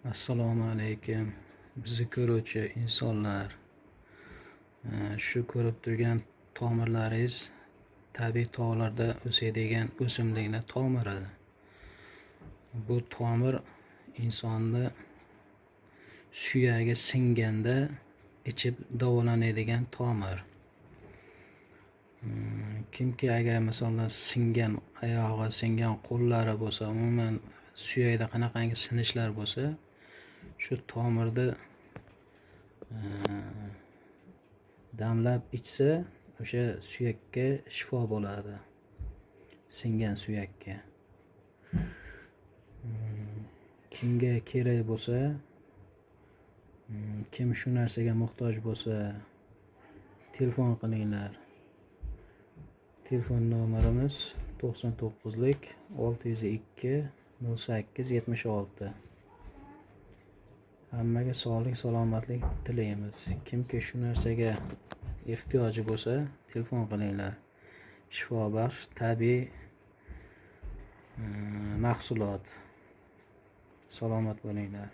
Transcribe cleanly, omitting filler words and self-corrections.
Assalomu alaykum. Bizni ko'ruvchi insonlar, shu ko'rib turgan tomirlaringiz tabiiy tog'larda o'sadigan o'simlikni tomiri. Bu tomir insonni suyagi singanda ichib davolanadigan tomir. Kimki agar masalan singan oyog'i, singan qo'llari bo'lsa, umuman suyakda qanaqangi sinishlar bo'lsa, shu tomirni damlab ichsa, o'sha suyakka shifo bo'ladi. Singan suyakka. Kimga kerak bo'lsa, kim shu narsaga muhtoj bo'lsa, telefon qilinglar. Telefon nomerimiz 99lik 602 08 76. Hammaga sog'lik, salomatlik tilaymiz. Kimki shu narsaga ehtiyoji bo'lsa, telefon qilinglar. Shifobaxsh tabiiy mahsulot. Salomat bo'linglar.